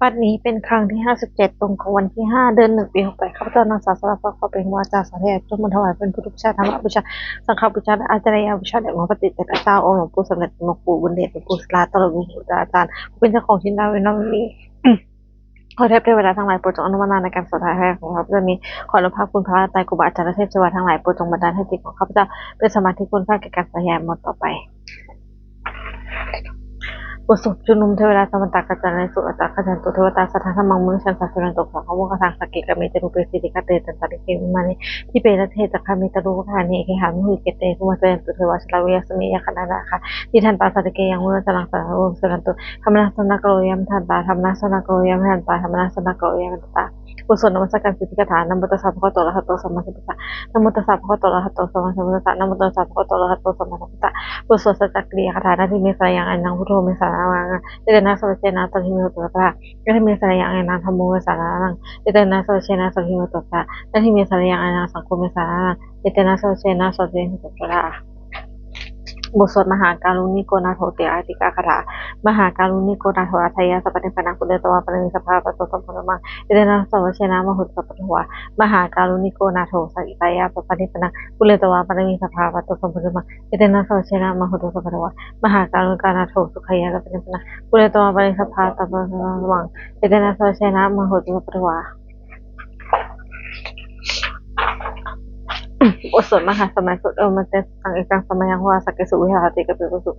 ບັດນີ້ເປັນຄັ້ງທີຫ້າສິບເຈັດ ຕົງກັບວັນທີຫ້າ ເດືອນໜຶ່ງ ປີຫົກແປດ ຂ້າພະເຈົ້ານາງສາວສາລາພອນ ຂໍເປັນຜູ້ອາຈານສອນແທນ ຈົ່ງມາຖວາຍເປັນພຸດທູບູຊາ ທຳມະບູຊາ ສັງຄະບູຊາ ແລະ ອາຈາລະຍະບູຊາ ແດ່ອົງພະປະເດຊເຈົ້າຕາ ອົງຫຼວງປູ່ສຳເລັດ ອົງຫຼວງປູ່ບຸນເດດ ເປັນຜູ້ສິລາ ຕະຫຼອດບຸນຄູອາຈານ ຜູ້ເປັນເຈົ້າຂອງຊິນດາເວນາມີ ຂໍເທບເທວະດາທັງຫຼາຍ ໂປດຈົ່ງອະນຸໂມທະນາໃນການສວດຖວາຍໃຫ້ແກ່ຂ້າພະເຈົ້າມີ ຂໍອະນຸພາບຄຸນພະລັດຕະໄຕ ຄູບາອາຈານ ແລະ ເທບເທວະດາທັງຫຼາຍ ໂປດຈົ່ງບັນດານໃຫ້ຈິດຂອງຂ້າພະເຈົ້າ ເປັນສະມາທິຄຸນ ເພື່ອແກ່ການສາຍໃຍໝົດຕໍ່ໄປ. ບົດສວດຊຸມນຸມເທວະດາ ສະມັນຕະກະຈັນເນໂສ ອັດຕະກະຈັນຕຸ ເທວະຕາ ສັດທາທຳມັງ ມະນຸສສັງ ສຸນັນຕຸ ສັງຄະວົງຄະທັງ ສັກເກ ກະເມ ຈະຣູເປ ສີຕິຄະເຕ ຈັນຕາລິເກ ວິມາເນ ທິເບ ລັດເທ ຈັກຂະເມ ຕະໂລ ໂລກະທານີ ເອເກ ຫານະ ໂຫຕິ ເກເຕ ສຸວັດຕະຍັນຕຸ ເທວາ ຊະລະ ເວຍະສະມິ ຍັກຂະນານາຄາ ຕິທັນຕາ ສັນຕິເກ ຍັງ ເວຍະສະລັງ ສະລະ ໂລ ສຸນັນຕຸ ທຳມະນາສະນະກະໂລ ຍະມັນທັນຕາ ທຳມະນາສະນະກະໂລ ຍະມັນທັນຕາ ທຳມະນາສະນະກະໂລ ຍະມັນທັນຕາ. ບົດສວດນະມັດສະການສິດທິກາຖາ ນະໂມຕັດສະ ພະຄະວະໂຕ ອະລະຫະໂຕ ສຳມາສຳພຸດທັດສະ ນະໂມຕັດສະ ພະຄະວະໂຕ ອະລະຫະໂຕ ສຳມາສຳພຸດທັດສະ ນະໂມຕັດສະ ພະຄະວະໂຕ ອະລະຫະໂຕ ສຳມາສຳພຸດທັດສະ ບົດສວດສັດຈະກິລິຍາຄາຖາ ນາທິເມ ສະລະຍັງ ອາຍັງ ພຸດໂທ ເມ ສະລະວັງ ເອເຕນະ ສະວະເຊນະ ສະລະຫິ ໂຫຕຸ ສະພະທາ ນາທິເມ ສະລະຍັງ ອາຍັງ ທຳໂມ ເມ ສະລະວັງ ເອເຕນະ ສະວະເຊນະ ສະລະຫິ ໂຫຕຸ ສະພະທາ ນາທິເມ ສະລະຍັງ ອາຍັງ ສັງໂຄ ເມ ສະລະວັງ ເອເຕນະ ສະວະເຊນະ ສະລະຫິ ໂຫຕຸ ສະພະທາ. ບົດສວດມະຫາກາລຸນິໂກນາໂຖ ເຕ ອາທິກາຄາຖາ ມະຫາກາລຸນິໂກນາໂຖ ອັດຖາຍະ ສັບປະນິບພານັງ ປຸເຣນຕະວາ ປະນະມິ ສະພາ ປະໂຕ ສະເພ ມະ ເອເຕນະ ສະວະເຊນະ ມະໂຫຕິ ສະພະທວາ ມະຫາກາລຸນິໂກນາໂຖ ອັດຖາຍະ ສັບປະນິບພານັງ ປຸເຣນຕະວາ ປະນະມິ ສະພາ ປະໂຕ ສະເພ ມະ ເອເຕນະ ສະວະເຊນະ ມະໂຫຕິ ສະພະທວາ ມະຫາກາລຸນິໂກນາໂຖ ສຸຂາຍະ ສັບປະນິບພານັງ ປຸເຣນຕະວາ ປະນະມິ ສະພາ ປະໂຕ ສະເພ ມະ ເອເຕນະ ສະວະເຊນະ ມະໂຫຕິ ສະພະທວາ. ບົດສວດມະຫາສະໄໝສູດ ເອວັມເມ ສະຕັງ ເອກັງສະມະຍັງ ໂຫລະສັກເກສຸ ວິຫາຣະຕິ ກັບພິກຂຸ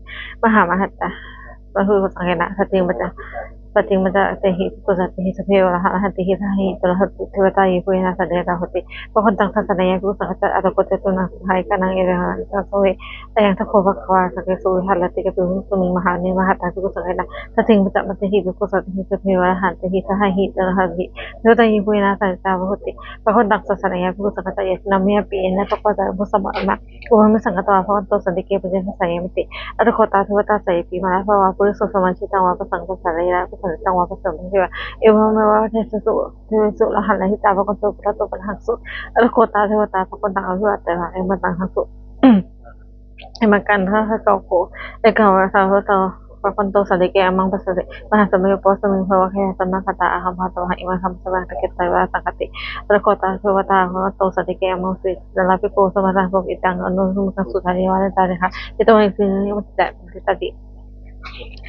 ມະຫາມະຫັດຕາ ມະຫຸດສະສັງເຄນະ ສະຕິງ ປັນຈະ ສະຕິງ ປັນຈະເຕຫິ ພິກຂຸສະເຕຫິ ສະເພ ວະລະຫັນຕະຫິ ສະຫະຫິ ໂຕລະຫົດຕິ ເທວະຕາ ເຢ ພູເຢ ນາ ສະເດ ລະໂຫຕິ ພະຄວັນຕັງ ສາສະນາຍະ ພິກຂຸສັງຄະຈະ ອັດຖະໂຄ ຈະຕຸນາ ສຸພາລິການັງ ເອເຕນະ ສະເວ ອາຍັງ ທັກໂຄ ພະຄະວາ ສັກເກສຸ ວິຫາຣະຕິ ກັບພິກຂຸ ສະມິງ ມະຫາເນ ມະຫະຕາ ພິກຂຸສັງເຄນະ ສະຕິງ ປັນຈະ ປະຕິຫິ ພິກຂຸສະເຕຫິ ສະເພ ວະລະຫັນຕະຫິ ສະຫະຫິ ໂຕລະຫັນຕິ ເທວະຕາ ເຢ ພູເຢ ນາ ສະເດ ລະໂຫຕິ ພະຄວັນຕັງ ສາສະນາຍະ ພິກຂຸສັງຄະຈະ ເຢ ນາເມ ຍະປິ ເອນະ ພະຄະວະຕາ ອຸປະສະມະ ອຸປະເມ ສັງຄະຕະວາ ພະຄວັນໂຕ ສັນຕິເກ ປັນຈະ ສະຍາມິຕິ ອັດຖະໂຄ ຕາ ເທວະຕາ ສາເຢ ປິມາລະ ພະວາ ປຸລິໂສ ສະມາທິຕັງ ວາປະສັງ ສາສະເນ ວາປະສັນຕິຕັງ ວາປະເສວະ ເທວະ ເອວັມເມວະ ເທວະເສ ເທວະເສ ລະຫັນລະຫິຕາ ພະຄວັນໂຕ ປະລະໂຕ ປະລະຫັງ ສຸ ອັດຖະໂຄ ຕາ ເທວະຕາ ພະຄວັນຕັງ ອະພິວາເທນະ ເອວັມມະຕັງ ຫັງ ສຸ ເອມັງກັນ ທະທະ ໂຕ ໂຄ ເອກະວັດສະ ພະຄວັນໂຕ ສັນຕິເກ ອະມັງ ປັດສະຕິ ມະຫາສະເມ ອຸປະສະມິງ ພະວາ ເຄຍະຕະນະຄະຕາ ອະຫັງ ພະວະຕະວະ ອິມັງ ທຳມະສະວາ ຕະເກ ຕະວະ ສັງຄະຕິ ອັດຖະໂຄ ຕາ ເທວະຕາ ພະຄວັນໂຕ ສັນຕິເກ ອະມັງ ສິ ສາລາ ພິກຂຸ ສະມະນະ ໂພ ອິຕັງ ອະນຸໂມທະມິ ສຸທາ ເທວາ ນະຕາ ເດ ຄະ ເອຕະເມ ສິ ຍະ ປັດສະ ຕິ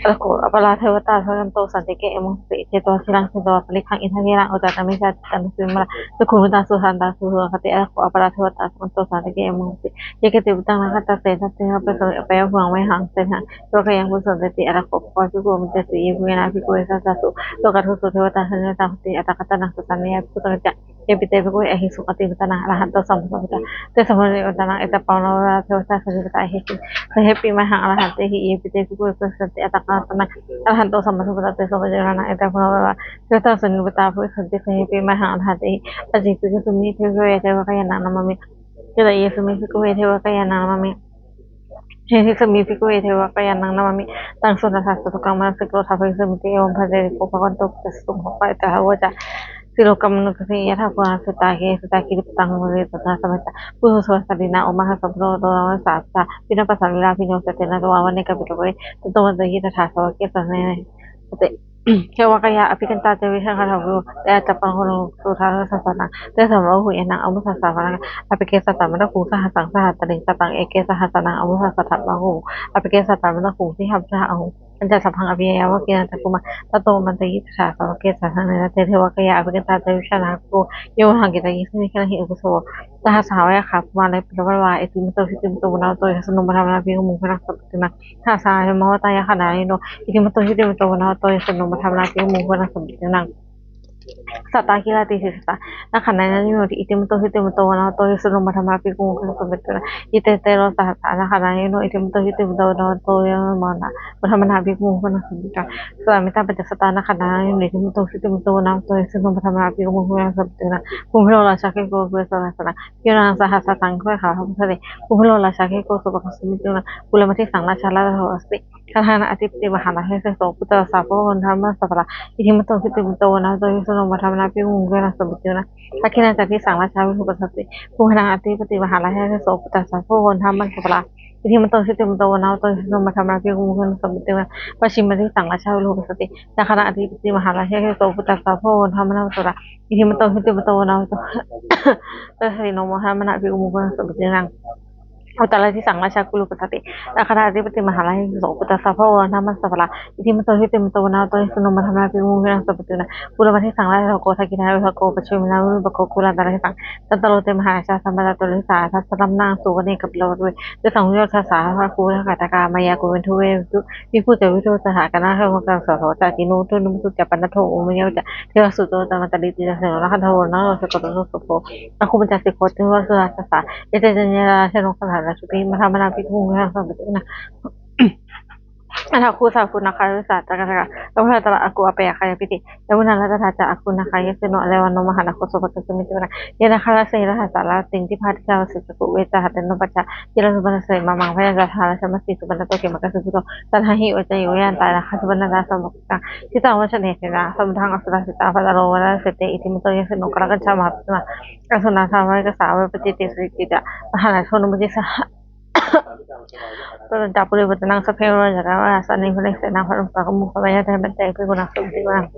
ອັດຖະໂຄ ອະປະລາ ເທວະຕາ ພະຄວັນໂຕ ສັນຕິເກ ອະມັງ ສິ ເຈໂຕ ທິລັງ ເຊໂຕ ປະລິກຂັງ ອິນທະ ເທລັງ ໂອຈາຕະ ເມ ຈາ ຈັນ ເມ ມະລະ ຈັກຂຸ ເມ ຕາ ສຸທັນຕາ ສຸໂທ ຄະຕິ ອັດຖະໂຄ ອະປະລາ ເທວະຕາ ພະຄວັນໂຕ ສັນຕິເກ ອະມັງ ສິ ເຢ ເກ ເຕ ປຸດຕັງ ນາຄະຕາ ເສ ທັດເທ ຫະ ເປ ໂສ ອະປະຍະ ພູ ເມ ຫັງ ເສນະ ໂລກະຍັງ ປຸ ສັນຕິ ອັດຖະໂຄ ພະຄວາ ພິກຂຸ ເມ ຈາ ສິ ເຢ ພູ ເມ ນາ ພິກຂຸ ເວ ສະ ຈາ ສຸ ໂລກະທູ ເທວະຕາ ເສນະ ຕາ ໂຫຕິ ອັດຕະກະຕະນັງ ສາສະນາຍະ ພິກຂຸສັງຄະຈະ ເຢ ປິ ເຕ ພິກຂຸ ເອຫິ ສຸຄະຕິ ປະຕະນັງ ອະລະຫັນໂຕ ສຳມາສຳພຸດທະ ເຕ ສະມະະ ເຕ ສະມະະ ເອຕະ ປະ ນະ ເວ ລາ ເທວະຕາ ສະ ເຢ ປິ ຕາ ເອຫິ ສະ ເຢ ປິ ມະຫັງ ອະລະຫັນເຕຫິ ເຢ ປິ ເຕ ພິກຂຸ ເອຫິ ສຸຄະຕິ ອັດຕະກະຕະນັງ ອະລະຫັນໂຕ ສຳມາສຳພຸດທະ ເຕ ສະມະະ ເຕ ສະ ເຍ ລະ ນະ ເອຕະ ປະ ນະ ເວ ລາ ເທວະຕາ ສະ ເຢ ປິ ຕາ ເຢ ປິ ເຕ ພິກຂຸ ເອຫິ ສຸຄະຕິ ເຢ ປິ ມະ ຫັງ ອະລະຫັນເຕຫິ ປັນຈິ ພິກຂຸ ເອຫິ ສຸມິ ເພ ເວ ເທວະກາຍານັງ ນະມາມິ ເທວະຕາ ເຢ ສຸມິ ພິກຂຸ ເອ ເທວະກາຍານັງ ນະມາມິ ເຢ ທິສະມິ ພິກຂຸ ເອ ເທວະກາຍານັງ ນະມາມິ ຕັງ ສຸນັດຖະ ສະຕຸກັງ ມະນະສິໂກ ທາ ພິສະມິ ເອ ເອວັມ ພັນເຕ ພິກຂຸ ພະຄວັນໂຕ ປັດຈະ ສຸໂຕ ໂຫ ປະ ເອຕະ ໂຫ ວະຈາ ສິໂລກຳມະນຸດສະມິ ຍະຖາ ພູ ນາ ສຸຕາ ເກ ສຸຕາ ກິລິປະຕັງ ວະເລ ຕະ ຕະ ສະ ເມ ຕະ ພຸ ໂສ ສະ ສະ ລີ ນາ ໂອ ມະ ຫະ ສະ ໂພ ໂຕ ຕະ ຕະ ສະ ສະ ຕະ ປິ ນະ ປະ ສາ ລີ ລາ ພິ ໂຍ ສະ ເຕ ນະ ຕະ ວາ ວະ ເນ ກະ ປິ ຕະ ເວ ຕະ ໂຕ ວັນ ຕະ ຍິ ຕະ ຖາ ສາ ວະ ເກ ສະ ເນ ສະ ເຕ ເທວະກາຍາ ອະພິກະຕາ ເຈ ວິຫາຣະ ທາ ວິໂຣ ເຕ ອາ ຈັບ ປັງ ໂຄ ໂນ ໂຕ ທາ ສະ ສະ ນັງ ເຕ ສະ ມະ ໂອ ຫຸ ຍາ ນັງ ອະ ມຸ ສະ ສາ ມະ ນັງ ອາ ປິ ເກ ສະ ຕາ ມະ ຕະ ຄຸ ສະ ຫັດ ສັງ ສະ ຫັດ ຕະ ລິ ສະ ຕັງ ເອ ເກ ສະ ຫັດ ສະ ນັງ ອະ ມຸ ສະ ສະ ທັດ ມະ ໂອ ຫຸ ອາ ປິ ເກ ສະ ຕາ ມະ ຕະ ຄຸ ສິ ຫະ ສະ ຫະ ໂອ ປັນຈະ ສະ ພັງ ອະ ປິ ຍາ ຍາ ວະ ເກ ນະ ຕະ ຄຸ ມະ ຕະ ໂຕ ມັນ ຕະ ຍິ ຕະ ຖາ ສາ ວະ ເກ ສະ ທັງ ເນ ນະ ເຕ ເທວະກາຍາ ອະພິກະຕາ ເຈ ວິຫາຣະ ທາ ວິໂຣ ໂຍ ມະ ຫັງ ກິຕະ ຍິ ສະ ມິ ເຄ ນະ ຫິ ອຸ ໂພ ໂສ ສະ ຫະ ສາ ຫະ ວະ ຍະ ຄາ ພູ ມາ ເລ ປິ ຕະ ວະ ວາ ເອ ຕິ ມຸດ ໂຕ ທິ ຕິ ມຸດ ໂຕ ວະ ນະ ໂຕ ຍະ ສະ ໂນ ມະ ທາ ມະ ນາ ພິ ໂກ ມຸ ຄະ ນັງ ສະ ສະ ນະ ສະ ຫະ ສາ ຫະ ມະ ຫະ ຕາ ຍະ ຄະ ນາ ຍະ ໂນ ອິ ຕິ ມຸດ ໂຕ ທິ ຕິ ມຸດ ໂຕ ວະ ນະ ໂຕ ຍະ ສະ ໂນ ມະ ທາ ມະ ນາ ພິ ໂກ ມຸ ຄະ ນັງ ສະ ສະ ຕາ ກິລາ ຕິ ສິ ສະ ຕາ ນະ ຄະ ນາ ຍະ ໂນ ອິ ຕິ ມຸດ ໂຕ ທິ ຕິ ມຸດ ໂຕ ວະ ນະ ໂຕ ຍະ ສະ ໂນ ມະ ທາ ມະ ນາ ພິ ໂກ ມຸ ຄະ ນັງ ສະ ມິ ຕະ ນະ ອິ ເຕ ເຕ ໂລ ສະ ຫະ ສາ ນະ ຄະ ນາ ຍະ ໂນ ອິ ຕິ ມຸດ ໂຕ ທິ ຕິ ມຸດ ໂຕ ວະ ນະ ໂຕ ຍະ ສະ ໂນ ມະ ທາ ມະ ນາ ພິ ໂກ ມຸ ຄະ ນັງ ສະ ມິ ຕະ ນະ ສະ ລາ ມິ ຕາ ປັນຈະ ສະ ຕາ ນະ ຄະ ນາ ຍະ ໂນ ອິ ຕິ ມຸດ ໂຕ ທິ ຕິ ມຸດ ໂຕ ວະ ນະ ໂຕ ຍະ ສະ ໂນ ມະ ທາ ມະ ນາ ພິ ໂກ ມຸ ຄະ ນັງ ສະ ມິ ຕະ ນະ ພູມພິໂລ ລາຊາ ເຄ ໂກ ເກ ສະ ລາ ສະ ນະ ພິໂຣ ລາຊາ ຄະ ສັງ ໂຄ ເອ ຂາ ພະ ໂພ ທະ ເລ ພູມພິໂລ ລາຊາ ເຄ ໂກ ສຸ ປະ ກາ ສະ ມິ ຕະ ນະ ກຸລະມະ ທິ ສັງ ລາຊາ ລາຊາ ໂທ ອາ ສະ ຕິ ຄະ ທາ ນະ ອະທິ ປະ ຕິ ມະ ຫາ ລາ ເຮ ເຊ ໂສ ປຸດ ຕະ ສາ ໂພ ໂຫ ທາ ມະ ສະ ປະ ລາ ອິ ທິ ມຸດ ໂຕ ທິ ຕິ ມຸດ ໂຕ ວະ ນະ ໂຕ ຍະ ສະ ໂນ ມະ ທາ ມະ ນາ ພິ ໂກ ມຸ ຄະ ນັງ ສະ ມິ ຕະ ນະ ທັກ ຂິ ນາ ຈາ ທິ ສັງ ລາຊາ ວິ ໂທ ປະ ສະ ສະ ຕິ ພູມ ຫະ ນາ ອະທິ ປະ ຕິ ມະ ຫາ ລາ ເຮ ເຊ ໂສ ປຸດ ຕະ ສາ ໂພ ໂຫ ທາ ມະ ສະ ປະ ລາ ອິທິມັນໂຕ ຈຸຕິມັນໂຕ ວັນນະວັນໂຕ ຍະສະໂນ ມະທາມະນາ ອະພິວາເທ ສະມິດຕິ ວະະຊະ ປະຊິມະດິສັງ ຣາຊາ ວິໂຣຈະປະຕິ ນາຄະນາ ອະທິປົດຕິ ມະຫາຣາຊາ ເຂດໂຕ ປຸດຕະສາ ພະວະວັນທະ ມະນາ ວະໂສຕະ ອິທິມັນໂຕ ຈຸຕິມັນໂຕ ວັນນະວັນໂຕ ຍະສະໂນ ມະທາມະນາ ອະພິວາເທ ສະມິດຕິ ວະະຊະ ອຸດຕະຣາທິສັງ ຣາຊາ ກຸລຸ ປະຊາຕິ ນາຄະນາ ອະທິປົດຕິ ມະຫາຣາຊາ ເຂດໂຕ ປຸດຕະສາ ພະວະວັນທະ ມະນາ ວະໂສຕະ ອິທິມັນໂຕ ຈຸຕິມັນໂຕ ວັນນະວັນໂຕ ຍະສະໂນ ມະທາມະນາ ອະພິວາເທ ສະມິດຕິ ວະະຊະ ກຸລະວາທິສັງ ຣາຊາ ໂທໂກ ທັກຂິນາ ວິໂຣຈະໂກ ປັດເຊນາ ວິຣູດປະໂກ ກຸລະຕະລະທິສັງ ຈັນຕະໂລ ເຕ ມະຫາຣາຊາ ສະມະຕະໂຕ ລະວິສາ ທັດສະລຳນາ ສຸວັນເນ ກະປິລະວະຕຸເຕ ເຕສັງ ວິໂຣທາສາ ທະຄະຄູ ທະຄະທະກາ ມາຍາ ໂກວິນດູ ເວລຸ ວິພູ ຈະ ວິທູດສະຫະ ກະນາ ຄະໂມ ກະສະໂທ ຈະ ຈິໂນ ໂທ ນຸ ມັດຕຸ ຈະ ປະນະໂທ ໂອມະຍະ ຈະ ເທວະ ສຸໂຕ ຕະມະຕະລິ ຕິຕະເສໂນ ນາຄະທະໂວ ນາໂຣ ສະກະໂຕ ໂສໂພ ອະຄຸບັນຈະ ສິໂຄ ເທວະ ສຸທັດສະ ເອເຕ ຈະ ເຍ ຣາຊາ ໂນ ຄະທາ ລາຊະພີ ມະທາມະນາ ອະພິວາເທ ສະມິດຕິ ວະະຊະ ອາທາຄູ ສາຄູ ນາຄາ ລາຊາ ຕະກະທະກະ ອະວະທະຕະລະ ອາກູ ອາປະຍາ ຄາຍາພິຕິ ຍະມຸນາ ລາຊະທາ ຈະ ອາຄູ ນາຄາ ຍະເສໂນ ອາລະວະໂນ ມະຫານາໂຄ ໂສພະກະ ສະມິດຕິ ວະະນະ ເຍ ນາຄາ ລາເຊ ລະຫັດສາ ລາຕິງ ທິພາທິຊາ ວະສິສະ ກຸເວຊາ ຫະເຕນໂນ ປັດຊາ ກິລາໂນ ປະນະເສ ມະມັງ ພະຍາ ລາຊະທາ ລາຊະມະສີ ສຸບັນນະໂຕ ເຂມະກະສິໂກ ສາທາຫິ ວະໄຊໂຍ ຍະຍັນຕາ ນາຄາ ສຸບັນນະຕາ ສະວະກະ ຊິຕາ ວັດຊະເນ ເສນາ ສະມຸດທັງ ອັກສະລາ ສິຕາ ພະຕະໂລ ວະນະເສເຕ ອິທິມັນໂຕ ຍະສະໂນ ກາລະກັນຊະ ມະຫາປະຕິມາ ອະສຸນາ ທາວະລິກະສາ ເວປະຈິດຕິ ສຸຈິດຕະ ມະຫານາໂທ ນຸມະຕິສະ ປະຈັນຕາ ປຸເຣ ວັດຕະນັງ ສັບເພ ເວນະ ຈາກາ ວະຣາຊານີ ພະເລ ເສນາ ພະລຸງ ສາຄະມຸງ ຄະມາຍາ ໄທບັນເຕ ພິກຸນະ ສຸຕິວະນະ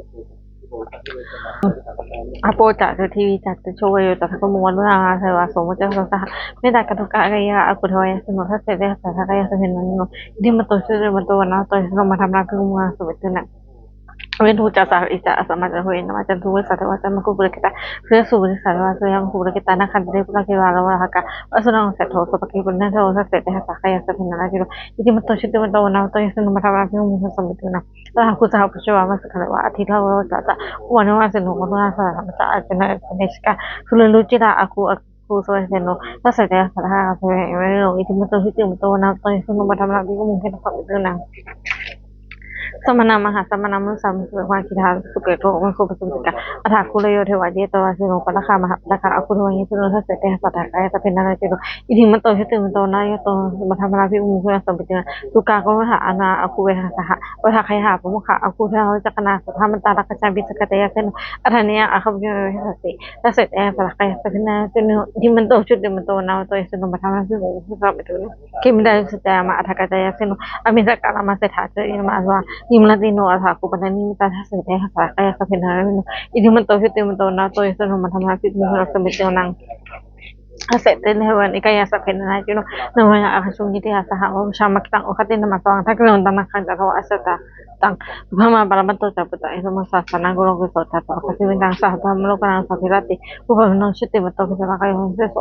ອາໂປ ຈາຕຸທີວີ ຈາຕຸໂຊ ວາໂຍ ຈາທັກຂະມຸງ ວັນວະນາ ວະຣາຊາ ເສວາ ໂສ ໂມຈະ ສະສະຫະ ເມຕຕາ ກະຕຸກະ ອາກະຍະ ອາກຸເທວະ ຍະສະໂນ ທັດເສ ເດຊະສາ ທັກກະຍະ ສະເພນະ ຍະໂນ ອິທິມັນໂຕ ຈຸຕິມັນໂຕ ວັນນະວັນໂຕ ຍະສະໂນ ມະທາມະນາ ພິໂກ ມຸງ ສຸເມຕຸນະ ເວນທູ ຈາສາ ອິຈະ ອາສະມະ ຈະ ເທເວ ນະມະ ຈັນທູ ວະສາ ເທວະ ຈະ ມະກຸ ປຸເຣ ກະຕາ ສຸເຣ ສຸ ວະນິສາ ເທວະ ສຸເຣຍ ມະກຸ ປຸເຣ ກະຕາ ນາຄາ ເດ ປຸລະເຄວາ ລາວະ ລາຫະກາ ວະສຸນັງ ເສໂທ ໂສ ປະເກ ປຸນນະ ໂທ ສະເສ ເຕ ຫະສາ ຄະຍາ ສະເພນະ ນາ ເຈໂຕ ອິທິມັນໂຕ ຈຸຕິມັນໂຕ ວັນນະວັນໂຕ ຍະສະໂນ ມະທາມະນາ ພິໂກ ມຸງ ສະມິດຕິ ວະະຊະ ອາຫາຄຸ ສະຫະ ປະຊະວາ ມະສະຄະ ວະ ອາທິ ລາວະ ສະ ຕະ ອຸມາ ວະ ເສໂນ ວະນະ ສະ ມະຕະ ອາເຈນະ ເສເນຊະກາ ສຸເຣລຸຈິຕາ ອາຄູ ອາຄູ ສະເວເສໂນ ຕະເສ ເຕ ຫະສະ ທະ ຫະ ເສ ເວ ເວໂຣ ອິທິມັນໂຕ ຈຸຕິມັນໂຕ ວັນນະວັນໂຕ ຍະສະໂນ ມະທາມະນາ ພິໂກ ມຸງ ເຄນະ ພະ ວິໂຕ ນາງ ສະມະນາ ມະຫາສະມະນາ ມະນຸສາ ມະນຸສະ ເວຫາ ກິທາ ສຸເກໂຕ ອະມະໂຄ ປະສຸກິກາ ອາຖາຄູ ລະໂຍ ເທວາ ເຈໂຕ ວາສິໂນ ປະລະຄາ ມະຫາປະລະຄາ ອາຄູ ເທວາ ຍະສະໂນ ທັດເສ ເຕ ຫະສາ ທັກກາຍະ ສະເພນະ ນາ ເຈໂຕ ອິທິມັນໂຕ ຈຸຕິມັນໂຕ ວັນນະວັນໂຕ ຍະສະໂນ ມະທາມະນາ ພິໂກ ມຸງ ເຄນະ ພະ ວິໂຕ ນາງ ສຸກາ ໂກມະທາ ອານາ ອາຄູ ເວທະສະຫະ ວະທະໄຄຫະ ປະມຸຂະ ອາຄູ ເທວາ ວິຈັກຂະນາ ສະທາ ມັນຕາ ລັກຂະຊາ ບິດສະກະ ເຕຍະເສໂນ ອາທາເນຍ ອາຄະ ປະຍຸ ເວທະສະ ຕະເສ ເຕ ຫະສາ ທັກກາຍະ ສະເພນະ ນາ ເຈໂຕ ອິທິມັນໂຕ ຈຸຕິມັນໂຕ ວັນນະວັນໂຕ ຍະສະໂນ ມະທາມະນາ ພິໂກ ມຸງ ເຄນະ ພະ ວິໂຕ ນາງ ເຄມິດາ ເດຊະຈາຍະ ມະ ອາທະກະຈາຍະເສໂນ ອາມິສະກາ ລາມະເສຖາ ເຈຍະມະ ອາສະວາ ນິມະລາຕີໂນ ອາຖາຄູ ປະນານິມິຕາ ທັດເສ ເຕ ຫະສາ ທັກກາຍະ ສະເພນະ ນາ ເຈໂຕ ອິທິມັນໂຕ ຈຸຕິມັນໂຕ ວັນນະວັນໂຕ ຍະສະໂນ ມະທາມະນາ ພິໂກ ມຸງ ເຄນະ ພະ ວິໂຕ ນາງ ອາເສ ເຕ ເທວະນິກາຍະ ສະເພນະ ນາ ເຈໂຕ ນະວະຍະ ອາຄາ ຊຸງກິຕິ ຫະສະຫະ ວະ ວະຊາ ມະກິຕັງ ໂອຄະຕິນະ ມະຕະວັງ ທັກຂະໂນ ຕະນະຄັງ ຈະ ໂທ ອາສະຕະ ຕັງ ພະມາ ປະລະມັນໂຕ ຈະ ປຸດຕະ ອິໂສ ມະສາ ສະນະ ກຸໂລ ກຸໂສ ທະ ສະ ວະຄະ ຊີວິຕັງ ສະ ທຳໂມ ໂລການັງ ສາ ພິລາຕິ ອຸປະມະໂນ ຈຸຕິມັນໂຕ ເຄສະ ລາຄະໂຍ ເຊໂສ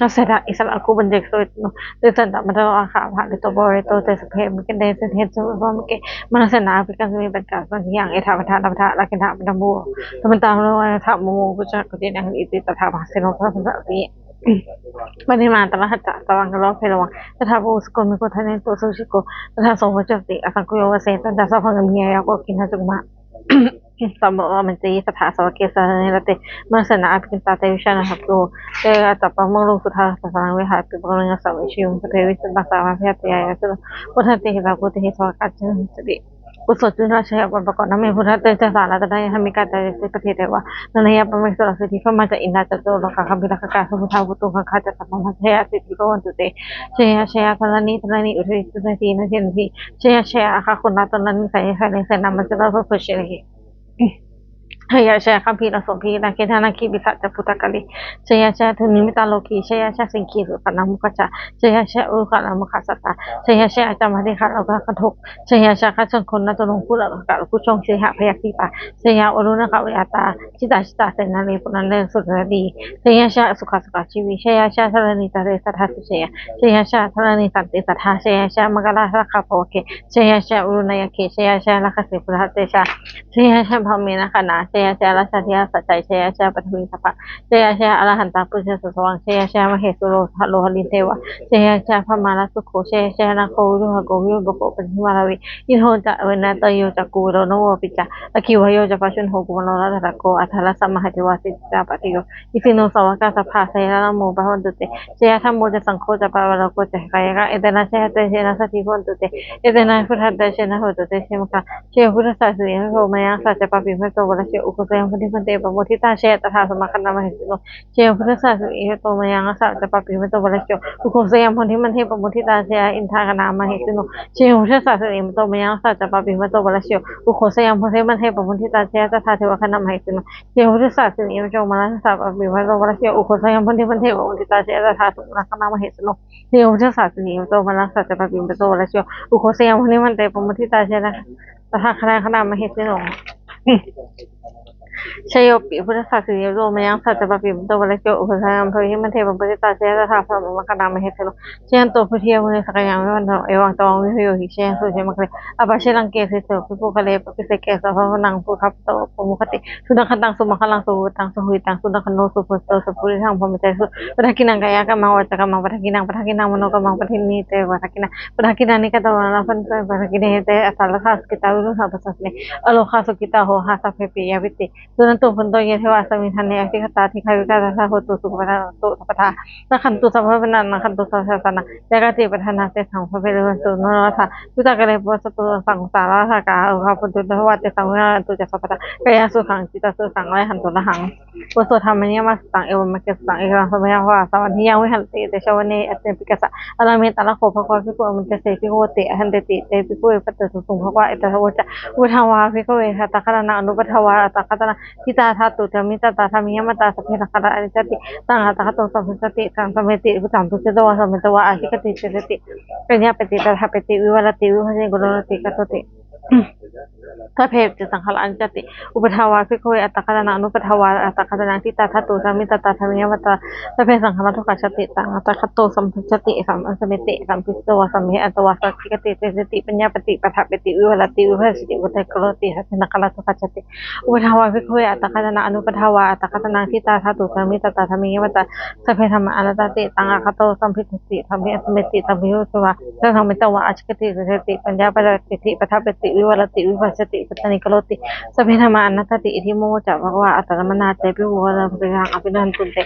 ອາເສດາ ອິສະຣະ ອາຄູ ບັນເຈກ ສະເວຕະໂນ ເດຊະຕະ ມັນທະໂລ ອາຄາ ອະພະ ເລໂຕ ປະວະເລໂຕ ເຕ ສະເພ ເມເກ ເດ ເສເທ ເສວະ ເມເກ ມະນຸສະນາ ອາປິກະ ສະເມ ປັນກາ ສະກິຍັງ ເອທະ ວັດທະ ລະວັດທະ ລາກິນະ ປັນທະໂມ ສະມັນຕາ ໂລ ອາທະ ໂມ ໂມ ກຸຈະ ກຸເຈນະ ອິຕິ ຕະຖາ ມະຫາເສໂນ ພະ ສະ ສະ ຕິ ປະນິມາ ຕະລະຫັດຈະ ຕະວັງກະໂລ ເພລະວັງ ຕະຖາ ໂພ ອຸສະໂກ ເມໂກ ທະເນໂຕ ສຸຈິໂກ ຕະຖາ ໂສ ໂຫ ໂຈຕິ ອາສັງຄຸໂຍ ວະເສ ຕັນຈະ ສະພັງ ເມ ຍາ ໂກ ກິນນະ ຈຸມະ ສະໂມ ລະມັນຕິ ສະຖາ ສະວະເກ ສະເນ ລະເຕ ມະນຸສະນາ ອາພິກິນຕາ ເຕ ວິຊານະ ຫະໂຕ ເຕ ອາຕະປະໂມ ໂລກຸທະ ສະສະລັງ ເວຫາ ປິໂມ ຍະສະ ເວຊະຍຸງ ສະເພ ວິສະມະ ສາມາ ພະຍາ ເຕ ຍາ ຍະ ໂສ ໂພທະ ເຕ ເຂຕາ ໂກ ເຕ ເຂ ສະວະກາ ເຈ ສະຕິ ໂອໂສ ຈຸນະ ຊະຍະ ປະປະກອນ ນະເມ ພຸດທະ ເຕ ຈະ ສາ ລະຕະນາຍະ ເມກາ ຕາ ເຕ ເສ ກະເທ ເທວະ ນານະຍະ ປະເມສວະ ສິດທິ ພະມາ ຈະ ອິນດາ ຈະ ຕຸໂລກາ ຄະມິລາ ຄະກາ ສຸພຸດທາ ວະຕຸງຄະ ຈະ ຕະ ພະມາ ຊະຍະ ສິດທິ ພະວັນຕຸ ເຕ ຊະຍະ ຊະຍະ ທະລະນີ ທະລະນີ ອຸເທ ສຸເທ ສີ ນະເທນະທີ ຊະຍະ ຊະຍະ ອາຄາ ໂຄນາ ຕະລະນີ ໄສ ໄສ ເລ ເສນາ ມັນຈະ ລະ ໂພ ໂພ ເຊ ເລ ຊະຍະ ຊະຍະ ຄຳພີ ລະ ໂສພີ ນາເຄ ທາ ນາຄີ ປິສາ ຈະ ພຸດທະກາລີ ຊະຍະ ຊະຍະ ທຸນິມິຕາ ໂລຄີ ຊະຍະ ຊະຍະ ສິງຄີ ສຸຂະ ນາ ມຸຂະ ຊະ ຊະຍະ ຊະຍະ ອຸລຸຂະ ນາມຸຂະ ສະຕາ ຊະຍະ ຊະຍະ ອາຈາມາຕິຂະ ໂລກະກະທົກ ຊະຍາຊະຄະຊົນຄົນນະຕຸລົງ ຄຸລະກະລຸຄຸຊົງ ເຊຫະພະຍັກຕີປາ ຊະຍາໂອລຸນະຄະເວອາຕາ ຊິຕາຊິຕາເສນາລີ ປຸນນະເລສວນນະດີ ຊະຍາຊະສຸຂະສຸຂາຊີວິ ຊະຍາຊະທະລະນີຕະເລສັດທາສຸເຊຍ ຊະຍາຊະທະລະນີສັນຕິສັດທາ ຊະຍາຊະມັງກະລາລາຄາພະວະເກ ຊະຍາຊະອຸລຸນນະຍະເກ ຊະຍາຊະລາຄະເສປຸລະເຕຊາ ຊະຍາຊະພະເມນະຄະນາ ຊະຍາຊະລາຊາທິລາຊາໄຊ ຊະຍາຊະປັດຖະວີສະພາ ຊະຍາຊະອະລະຫັນຕາປຸດຊະສະສະວັງ ຊະຍາຊະມະເຫສຸໂລທະໂລຫະລິເທວະ ຊະຍາຊະພະມາລາສຸໂຄ ຊະຍາຊະນາໂຄວິລຸຫະໂກວິລຸບະໂກປັນທິມາລາວີ ອິນໂທຈະເວນະຕະໂຍຈະກຸເວໂລນະໂວປິດຈາ ອະຄີວະໂຍຈະປາຊຸນໂຫກຸມາໂລລາທະລະໂກ ອັດທະລະສະມະຫາເທວາສິດທິຕາປະຕິໂຍ ອິສິໂນສາວະກາສະພາ ຊະຍານະໂມພະວັນຕຸເຕ ຊະຍາທຳໂມຈະສັງໂຄຈະປະວາໂລໂກຈະກາຍະກະ ເອເຕນະຊະຍາເຕເຊນະສັກທີໂຫນຕຸເຕ ເອເຕນະພຸດທະເຕເຊນະໂຫຕຸເຕ ເຊມະຄະ ຊະຍາພຸດທະສາສິເນໂທມະຍັງສາຈະປະປິມະໂຕ ວະລະເຊໂອ Ugghosayaṃ bodhimaṇḍe pamoditā, jayaṃ tadā sabrahmā ganā mahesino. Jayo buddhassa sirīmato ayaṃ, rakkhā ca pāpimato parājayo. Ugghosayaṃ bodhimaṇḍe pamoditā, jayaṃ indamānā mahesino. Jayo buddhassa sirīmato ayaṃ, rakkhā ca pāpimato parājayo. Ugghosayaṃ bodhimaṇḍe pamoditā, jayaṃ tadā devagaṇā mahesino. Jayo buddhassa sirīmato ayaṃ, rakkhā ca pāpimato parājayo. Ugghosayaṃ bodhimaṇḍe pamoditā, jayaṃ tadā sabrahmā ganā mahesino. Jayo buddhassa sirīmato ayaṃ, rakkhā ca pāpimato parājayo. Ugghosayaṃ bodhimaṇḍe pamoditā, jayaṃ tadā devagaṇā mahesino. Jayo buddhassa sirīmato ayaṃ, rakkhā ca pāpimato parājayo. Ugghosayaṃ bodhimaṇḍe pamoditā, jayaṃ tadā sabrahmā ganā mahesino. Jayanto bodhiyā mūle sakyānaṃ nandivaḍḍhano, evaṃ tvaṃ vijayo hohi jayassu jayamaṅgale. Appaṭinditarāge sīse paṭhavipokkhare, abhiseke sabbabuddhānaṃ aggappatto pamodati. Sunakkhattaṃ sumaṅgalaṃ supabhātaṃ suhuṭṭhitaṃ, sukhaṇo sumuhutto ca suyiṭṭhaṃ brahmacārisu. Padakkhiṇaṃ kāyakammaṃ vācākammaṃ padakkhiṇaṃ, padakkhiṇaṃ manokammaṃ paṇidhī te padakkhiṇā. Padakkhiṇāni katvāna labhantatthe padakkhiṇe. Te atthaladdhā sukhitā viruḷhā ca āyasā me. Arohā sukhitā hotha sabbepi yā vivhāni. Suṇantu bhonto ye devā asmiṃ ṭhāne adhigatā, dīghāyukā sadā hontu sukhitā hontu sabbadā. Rakkhantu sabbasattānaṃ rakkhantu sabbasāsanaṃ, yā kāci patthanā tesaṃ pāpena vo namuttamatthu. Yuttakāle pavassantu sabbasaṅghā, sārāsakā arohā hontu sabbadā, tesaṃ vighnaṃ nivaratu ca sabbadā. Kāyasukhaṃ cittisukhaṃ arahantu arahaṃ. ບົດສວດທຳມະນິຍາມະສຸດຕັງ ເອວັມມະເກສຸຕັງ ເອກັງ ສະມະຍະພະວາ ສາວັດຖິຍັງ ວິຫາຣະຕິ ເຕຊະວະເນ ອາເຈນະປິກຂະສະ ອາຣາເມ ຕະລະໂຂ ພະຄະວາ ພິກຂຸ ອາມັນຕະເສ ພິກຂຸ ໂຫຕິ ອະຫັນເດຕິ ເຕ ພິກຂຸ ປັດຈະໂຕ ສຸຂະວາ ເອຕະທະ ໂວຈະ ອຸປະທາວາ ພິກຂະເວ ອັດຕະກະຕະນາ ອະນຸປະທາວາ ອັດຕະກະຕະນາ ທິຕາທາຕຸ ທຳມິຕະຕາ ທຳມິຍະມະຕາ ສັບເພ ສັງຂາຣາ ອະນິດຈາຕິ ຕັງ ອັດຕະກະໂຕ ສຳປະຊາຕິ ຕັງ ສຳເມຕິ ປະຈຳຕຸ ເຊໂຕ ວາ ສະເມໂຕ ວາ ອາທິກຂະຕິ ເສສະຕິ ປັນຍາປະຕິ ປະຖາປະຕິ ວິວັດຕະຕິ ວິພັດສະຕິ ໂກໂນໂນດຕິ ກະໂຕຕິ ສັບເພ ສັງຂາຣາ ອະນິດຈາຕິ ອຸປະທາວາ ພິກຂະເວ ອັດຕະກະຕະນາ ອະນຸປະທາວາ ອັດຕະກະຕະນາ ທິຕາທາຕຸ ທຳມິຕະຕາ ທຳມິຍະມະຕາ ສັບເພ ສັງຂາຣາ ທຸກຂະສັດຕິ ຕັງ ອັດຕະກະໂຕ ສຳປະຊາຕິ ສຳມະສະເມຕິ ສຳເພ ເສໂຕ ວາ ສຳເມ ອັດຕະວາ ອາທິກຂະຕິ ເສສະຕິ ປັນຍາປະຕິ ປະຖາປະຕິ ວິວັດຕະຕິ ວິພັດສະຕິ ໂກໂຕ ໂກໂນໂນດຕິ ສັບເພ ສັງຂາຣາ ທຸກຂະສັດຕິ ອຸປະທາວາ ພິກຂະເວ ອັດຕະກະຕະນາ ອະນຸປະທາວາ ອັດຕະກະຕະນາ ທິຕາທາຕຸ ທຳມິຕະຕາ ທຳມິຍະມະຕາ ສັບເພ ທຳມາ ອະນັດຕາຕິ ຕັງ ອັດຕະກະໂຕ ສຳປະຊາຕິ ທຳມິ ອະສະເມຕິ ສຳເພ ເສໂຕ ວາ ສະທັງ ເມຕະວາ ອາທິກຂະຕິ ເສສະຕິ ປັນຍາປະຕິ ປະຖາປະຕິ ວິວັດຕະຕິ ວິພັດສະຕິ ປັດຕານີ ໂກໂຕ ໂກໂນໂນດຕິ ສັບເພ ທຳມາ ອະນັດຕາຕິ ອິທິໂມ ໂມຈະ ພະຄະວາ ອັດຕະມະນາ ເຕ ພິກຂະວາ ທຳມະທາ ອະພິວັນຕຸນເຕ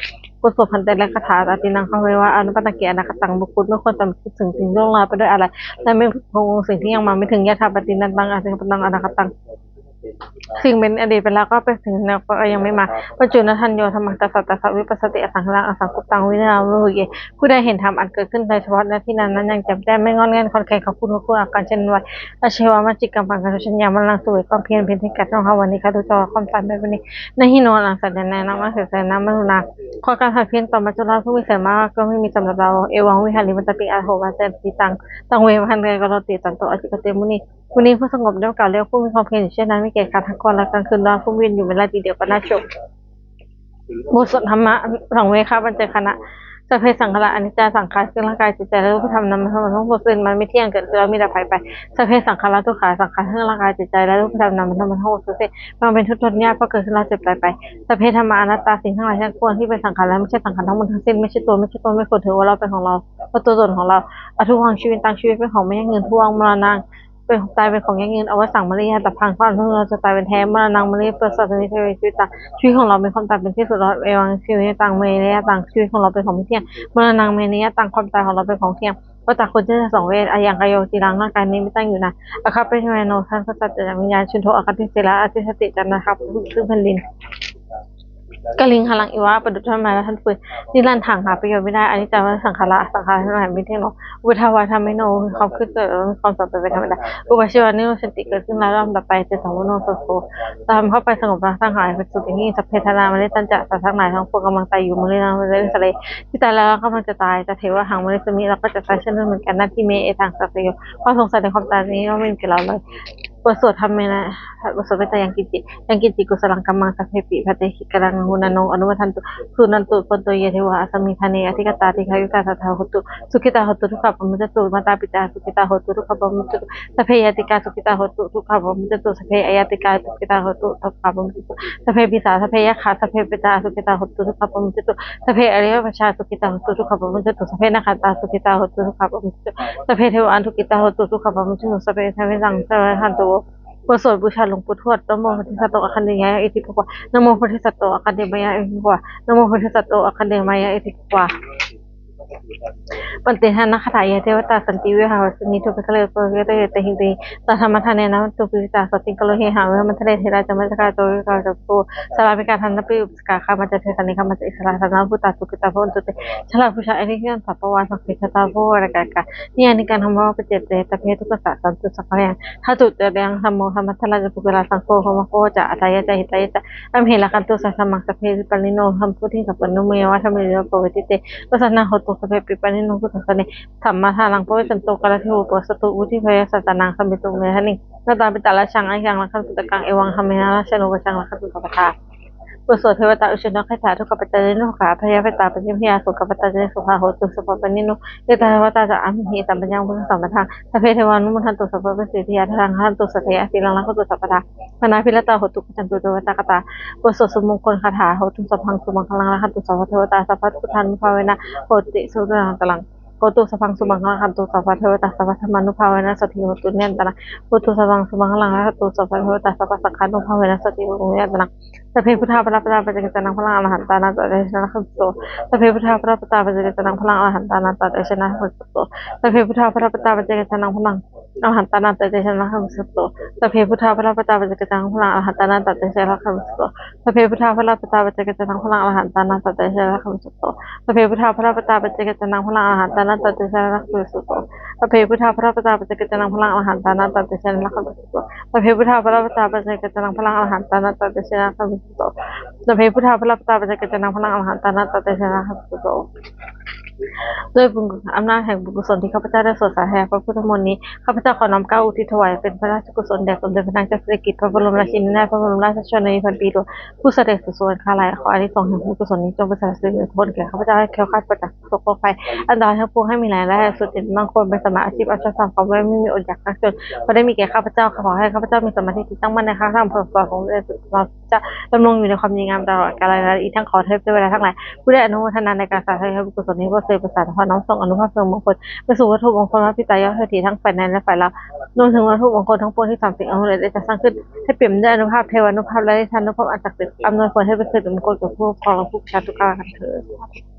ບົດສວດພັນເຕລະຄາຖາ ອະຕິນນາຄະເວວະ ອະນຸປັນນະເກ ອະນາຄະຕັງ ບຸກຄຸນເມື່ອຄວນຈຳຄິດເຖິງສິ່ງລ່ວງລະໄປດ້ວຍອາໄລ ແລະ ເມື່ອມີພະອົງສິ່ງທີ່ຍັງມາໄມ່ເຖິງ ຍະຖາປະຕິນັນຕັງ ອະຕິປັນນະຕັງ ອະນາຄະຕັງ ສິ່ງເປັນອະດີດໄປແລ້ວກໍເປັນສິ່ງທີ່ຍັງໄມ່ມາ ປັດຈຸນະທັນໂຍ ທຳມັງ ຕະສະ ຕະສະ ວິປັດສະຕິ ອະສັງຫາລັງ ອະສັງກຸບຕັງ ວິນະຍາ ວິໂຫ ເຍ ຜູ້ໃດເຫັນທຳອັນເກີດຂຶ້ນໃນສະເພາະໜ້າທີ່ນັ້ນໆ ຢ່າງແຈ່ມແຈ້ງ ໄມ່ງອນແງ່ນ ຂ້ອນແຄ້ນ ຂອບຄຸນ ກໍຄືອາການເຊັ່ນນັ້ນໄວ້ ອາຊີວະ ມັດຈິກຳ ປັງ ກະໂຕ ສັນຍາ ມະລະນັງ ສວຍຄວາມພຽນ ເພັນເທກັດ ນ້ອມຮັບວັນນີ້ ຂ້າພະເຈົ້າ ຄວາມຕາຍແມ່ນວັນນີ້ ນະຫິໂນ ອະລັງ ສັນຍານາ ນາມະ ເສນາ ມະນຸນາ ຂໍການພັດພຽນຕໍ່ມັດຈຸລາດ ຜູ້ມີໄສມາກ ກໍມີສຳລັບເຮົາ ເອວັງ ວິຫາຣິ ມັນຕະຕິ ອາໂຫ ມາເສນະ ຕິຕັງ ຕັງ ເວ ມະຫັນ ກະໂຕ ຕິ ຕັນໂຕ ອາທິກະເຕ ມຸນີ ຜູ້ນີ້ຜູ້ສະຫງົບ ດ້ວຍການລຽບຜູ້ມີຄວາມພຽນຢູ່ເຊັ່ນນັ້ນ ມີແກ່ການທັກທ້ວງ ແລະ ການຄືນນອນ ຜູ້ວຽນຢູ່ເວລາທີດຽວກັນນະ ຈົບ. ບົດສວດທຳມະສັງເວຄະປັນຈະຂະນະ ສັບເພ ສັງຂາຣາ ອະນິດຈາ ສັງຂາຣ ຄືຮ່າງກາຍ ຈິດໃຈ ແລະ ຮູບປະທຳນາມະທຳທັງປວງ ບໍ່ເປັນ ມັນມີທ່ຽງ ເກີດຂຶ້ນແລ້ວມີດັບ ຫາຍໄປ ສັບເພ ສັງຂາຣາ ທຸກຂາ ສັງຂາຣ ຄືຮ່າງກາຍ ຈິດໃຈ ແລະ ຮູບປະທຳນາມະທຳທັງປວງ ບໍ່ເປັນ ທຸກທົດຍາກ ເພາະເກີດຂຶ້ນແລ້ວເສຍໄປ ສັບເພ ທຳມາ ອະນັດຕາ ສິ່ງທັງຫຼາຍທັງປວງທີ່ເປັນສັງຂານ ແລະ ບໍ່ໃຊ່ສັງຂານ ທັງໝົດທັງສິ້ນ ບໍ່ໃຊ່ຕົວ ບໍ່ໃຊ່ຕົນ ບໍ່ຄວນຖືວ່າເຮົາເປັນຂອງເຮົາ ບໍ່ຕົວຕົນຂອງເຮົາ ອະທຸວັງ ຊີວິນຕັງ ຊີວິດເປັນຂອງແມ່ນຢັ້ງຢືນ ທຸວັງ ມະລະນັງ ເປັນ ຕາຍເປັນຂອງຢັ້ງຢືນ ອວະສັງ ມະລິຍະຕະພັງ ເພາະອັນເພິ່ງເຮົາຈະຕາຍເປັນແທ້ ມະລະນັງ ມະລິ ປະສາດ ມີ ຊີວິດຕັງ ຊີວິດຂອງເຮົາມີຄວາມຕາຍເປັນທີ່ສຸດ ເອວັງ ຊີວິນະຕັງ ມະລະຍະຕັງ ຊີວິດຂອງເຮົາເປັນຂອງມີທ່ຽງ ມະລະນັງ ມະລະຍະຕັງ ຄວາມຕາຍຂອງເຮົາເປັນຂອງທ່ຽງ ວັດຕະໂຄ ເຈັດສອງ ເວ ອາຍັງ ກາໂຍ ຈີລັງ ຮ່າງກາຍນີ້ມີຕັ້ງຢູ່ນານ ອາຄາເປ ຍະວາໂນ ທັນ ພະສັດ ຈະ ວິນຍານ ຊຸນໂທ ອາຄາຕິ ເສລາ ອາທິສະຕິ ຈັນນະຄະ ພູ ຊຶ່ງແຜ່ນດິນ ກະລິງ ຫະລັງ ອີວະ ປະດຸດທະ ມະນາ ທັນຟືນ ນິລັນທັງ ຫາປະໂຫຍດບໍ່ໄດ້ ອະນິດຈັງ ສັງຂາຣາ ສັງຂາຣະທັງຫຼາຍມີທ່ຽງໜໍ ອຸປະທາວາທຳມິໂນ ມີຄວາມຄືນເກີດ ແລະ ມີຄວາມເສື່ອມໄປເປັນທຳມະດາ ອຸປາຊີວະ ນິໂຣດສັນຕິ ເກີດຂຶ້ນແລ້ວເສື່ອມໄປ ເສຍສອງ ໂມໂນ ໂສໂຄ ຕາມເຂົ້າໄປສະຫງົບລະທັງຫຼາຍ ເປັນສຸກຢ່າງຍິ່ງ ສັບເພທານາ ມະລິຕັນຈະ ສັດທັງຫຼາຍທັງປວງກຳລັງຕາຍຢູ່ ມະລິນັງ ມະລິສະເລ ພິຕາ ແລ້ວກຳລັງຈະຕາຍ ຕະເທວະ ຫັງ ມະລິສະມິ ເຮົາກໍຈະຕາຍເຊັ່ນນັ້ນເໝືອນກັນ ນາທິເມ ເອທັງ ສັດສະໂຍ ຄວາມສົງໄສໃນຄວາມຕາຍນີ້ບໍ່ມີແກ່ເຮົາເລີຍ ບົດສວດທຳເມນະ ບົດສວດເມດຕາ ຍັງກິນຈິ ຍັງກິນຈິ ກຸສະລັງກັມມັງ ສັບເພປິ ພັດເຕ ກະລັງ ຫະນຸ ໂອ ອະນຸ ວັດທັນຕຸ ສຸນັນຕຸ ໂພນໂຕ ເຢ ເທວາ ອາສະມິ ຖາເນ ອະທິກະຕາ ດີຄາຍຸກາ ສັດຖາ ໂຫຕຸ ສຸຂິຕາ ໂຫຕຸ ທຸກຂະ ປະມຸດຈະຕຸ ມາຕາ ປິຕາ ສຸຂິຕາ ໂຫຕຸ ທຸກຂະ ປະມຸດຈະຕຸ ສັບເພຍາຕິກາ ສຸຂິຕາ ໂຫຕຸ ທຸກຂະ ປະມຸດຈະຕຸ ສັບເພອາຍາຕິກາ ສຸຂິຕາ ໂຫຕຸ ທຸກຂະ ປະມຸດຈະຕຸ ສັບເພປີສາ ສັບເພຍັກຂາ ສັບເພເປຕາ ສຸຂິຕາ ໂຫຕຸ ທຸກຂະ ປະມຸດຈະຕຸ ສັບເພອະລິຍະປະຊາ ສຸຂິຕາ ໂຫຕຸ ທຸກຂະ ປະມຸດຈະຕຸ ສັບເພນາຄາຕາ ສຸຂິຕາ ໂຫຕຸ ທຸກຂະ ປະມຸດຈະຕຸ ສັບເພເທວານຸກກິຕາ ໂຫຕຸ ທຸກຂະ ປະມຸດຈະຕຸ ສັບເພເທວະສັງ ສະວານະຫັນຕຸ ບົດສວດບູຊາຫຼວງປູ່ທວດ ນະໂມໂພທິສັດໂຕ ອາຄັນເດຍາຍະ ອິດທິພະຄວາ ນະໂມໂພທິສັດໂຕ ອາຄັນເດຍາຍະ ອິດທິພະຄວາ ນະໂມໂພທິສັດໂຕ ອາຄັນເດຍາຍະ ອິດທິພະຄວາ ປະຕິທັງນາຄາຖາ ຍະເທວະຕາ ສັນຕິວິຫາຣະເສນີ ທຸກກະເລີ ໂປເກເຕ ເຕຫິເຕ ສາທຳມະທາເນນະ ມັນຕຸ ປິວິຕາ ສາຕິງກະໂລ ເຮຫະ ເວມະທະເລ ເທລາ ຈາມະຈັກກາ ໂຕວິກາ ຈາໂຕ ສາລາມິກາ ທັນນະປິ ອຸປະສະກາ ຄາມາຈາ ເທສານິ ຄາມາຈາ ອິດສະລາ ສານະ ພຸດຕາ ສຸກິຕາ ພະວັນຕຸ ເຕ ຊະລະ ພູຊາ ອາລິກະ ສັບປະວາ ສັກເຂ ຊະຕາ ໂພ ວະລະກະກະ ນິຍານິກາ ທຳມະ ປະເຈເຕ ຕະເພ ທຸກຂະສະ ສັນຕຸ ສັກຄະຍັງ ທາຕຸ ຕະຍັງ ທຳໂມ ທຳມັດທະລາ ຈະ ປຸກກະລາ ສັງໂຄ ໂຄມະໂຄ ຈະ ອັດຕາຍະ ຈະ ຫິຕາຍະ ຈະ ອຳເຫລະຄັນຕຸ ສັດສະມັງ ສັບເພ ວິປັນນິໂນ ທຳໂພ ທິກະປັນໂນ ເມວະ ທຳເມ ໂຍ ໂປ ເວຕິເຕ ວະສະນະ ໂຫຕຸ ສັບເພ ປິປັນນິໂນ ພຸດທາສະເສ ທຳມະທາລັງ ປະເວສັນຕຸ ກາລັດເທ ອຸປະສະຕຸ ວຸທິພະຍາ ສັດຕານັງ ສະມິຕຸ ເມທະນິ ນະຕາປິຕາ ລາຊັງ ອາຍັງ ລັກຂັນຕຸ ຕະກັງ ເອວັງ ທຳເມນະ ລາຊາໂນ ປະຊາງ ລັກຂັນຕຸ ສັບພະທາ ບົດສວດເທວະຕາອຸເຊໂນ ຄາຖາ ທຸກຂະປັດຈາຍະໂນ ໂທຄະ ອະພະຍາເວຕາ ປະຍິມພິຍາ ໂສກະປັດຕາຍະໂນ ສຸຂາ ໂຫຕຸ ສັບພະປານິໂນ ເອຕາເທວະຕາ ຈະ ອາມຫິ ເອຕັມ ປະຍັງ ພຸດທັງ ສຳມະທັງ ສັບເພ ເທວາ ອະນຸໂມທັນຕຸ ສັບພະສີຕິຍາ ທັງ ຮັກຂັນຕຸ ສັດເທ ອະສີລັງ ລັກຂັນຕຸ ສັບພະທາ ມະນາພິລະຕາ ໂຫຕຸ ກະຈັນຕຸ ເທວະຕາກະຕາ ບົດສວດສຸມົງຄົນຄາຖາ ໂຫຕຸ ສັບພັງ ສຸມັງຄະລັງ ລັກຂັນຕຸ ສັບພະເທວະຕາ ສັບພະພຸດທານຸພາເວນະ ໂຫຕິ ສຸຕະລັງຕະລັງ ໂຫຕຸ ສັບພັງ ສຸມັງຄະລັງ ລັກຂັນຕຸ ສັບພະເທວະຕາ ສັບພະທຳມານຸພາເວນະ ໂສຕິ ໂຫຕຸ ນິລັນຕະນັງ ໂຫຕຸ ສັບພັງ ສຸມັງຄະລັງ ລັກຂັນຕຸ ສັບພະເທວະຕາ ສັບພະສັງຄານຸພາເວນະ ໂສຕິ ໂຫຕຸ ນິລັນຕະນັງ ສັບເພ ພຸດທາ ພະລະປະຕາ ປັດເຈກະຕານັງ ພະລັງ ອະລະຫັນຕານັນຕະ ເຕຊະນະ ລັກຂັນຕຸ ໂຕ ສັບເພ ພຸດທາ ພະລະປະຕາ ປັດເຈກະຕານັງ ພະລັງ ອະລະຫັນຕານັນຕະ ເຕຊະນະ ລັກຂັນຕຸ ໂຕ ສັບເພ ພຸດທາ ພະລະປະຕາ ປັດເຈກະຕານັງ ພະລັງ ອະລະຫັນຕານັນຕະ ເຕຊະນະ ລັກຂັນຕຸ ໂຕ ສັບເພ ພຸດທາ ພະລະປະຕາ ປັດເຈກະຕານັງ ພະລັງ ອະລະຫັນຕານັນຕະ ເຕຊະນະ ລັກຂັນຕຸ ໂຕ ສັບເພ ພຸດທາ ພະລະປະຕາ ປັດເຈກະຕານັງ ພະລັງ ອະລະຫັນຕານັນຕະ ເຕຊະນະ ລັກຂັນຕຸ ໂຕ ສັບເພ ພຸດທາ ພະລະປະຕາ ປັດເຈກະຕານັງ ພະລັງ ອະລະຫັນຕານັນຕະ ເຕຊະນະ ລັກຂັນຕຸ ໂຕ ສັບເພ ພຸດທາ ພະລະປະຕາ ປັດເຈກະຕານັງ ພະລັງ ອະລະຫັນຕານັນຕະ ເຕຊະນະ ລັກຂັນຕຸ ໂຕ ສັບເພ ພຸດທາ ພະລະປະຕາ ປັດເຈກະຕານັງ ພະລັງ ອະລະຫັນຕານັນຕະ ເຕຊະນະ ລັກຂັນຕຸ ໂຕ ສັບເພ ພຸດທາ ພະລະປະຕາ ປັດເຈກະຕານັງ ພະລັງ ອະລະຫັນຕານັນຕະ ເຕຊະນະ ລັກຂັນຕຸ ໂຕ ດ້ວຍບຸນອຳນາດແຫ່ງບຸນກຸສົນທີ່ຂ້າພະເຈົ້າໄດ້ສວດສາທະຍາຍພະພຸດທະມົນນີ້ ຂ້າພະເຈົ້າຂໍນ້ອມເກົ້າອຸທິດຖວາຍເປັນພະລາຊະກຸສົນແດ່ສົມເດັດພະນາງເຈົ້າສິລິກິດ ພະບໍລົມລາຊິນີນາດ ພະບໍລົມລາຊະຊົນນະນີພັນປີຫຼວງ ຜູ້ສະເດັດສູ່ສວນຄາໄລ. ຂໍອານິສົງແຫ່ງບຸນກຸສົນນີ້ຈົ່ງເປັນສານະສິລິມຸງຄຸນແກ່ຂ້າພະເຈົ້າ ໃຫ້ແຄ້ວຄາດປາດຈາກທຸກໂລກໄພອັນຕະລາຍທັງປວງ, ໃຫ້ມີລາຍໄດ້ສຸດເປັນມົງຄົນ, ເປັນສຳມາອາຊີບອັນຊອບທຳ, ຄວາມບໍ່ມີອົດຢາກຍາກຈົນບໍ່ໄດ້ມີແກ່ຂ້າພະເຈົ້າ. ຂໍໃຫ້ຂ້າພະເຈົ້າມີສະມາທິທີ່ຕັ້ງໝັ້ນໃນຄຳສັ່ງເພິ່ງສອນຂອງພະເດຊ ເຈົ້າດຳລົງຢູ່ໃນຄວາມດີງາມຕະຫຼອດກາລະນານ. ອີກທັງຂໍເທບເທວະດາທັງຫຼາຍ ຜູ້ໄດ້ອະນຸໂມທະນາໃນການສາທະຍາຍບຸນກຸສົນນີ້ ໂປດເຊີນປະສານ ຂໍນ້ອມສົ່ງອະນຸພາບເຄື່ອງມົງຄຸນໄປສູ່ວັດຖຸມົງຄຸນມາພິດຕາຍອດເທວະທັງຝ່າຍໃນ ແລະ ຝ່າຍລາວ ລວມເຖິງວັດຖຸມົງຄຸນທັງປວງທີ່ສາມສິ່ງອະນຸລັກໄດ້ຈັດສ້າງຂຶ້ນ ໃຫ້ເຕັມດ້ວຍອານຸພາບເທວານຸພາບ ແລະ ເດຊານຸພາບອັນສັກສິດ ອຳນວຍຜົນໃຫ້ປະເສີດເປັນມົງຄຸນແກ່ຜູ້ປົກຄອງ ແລະ ຜູ້ປະຊາທຸກການເທີ້ນ.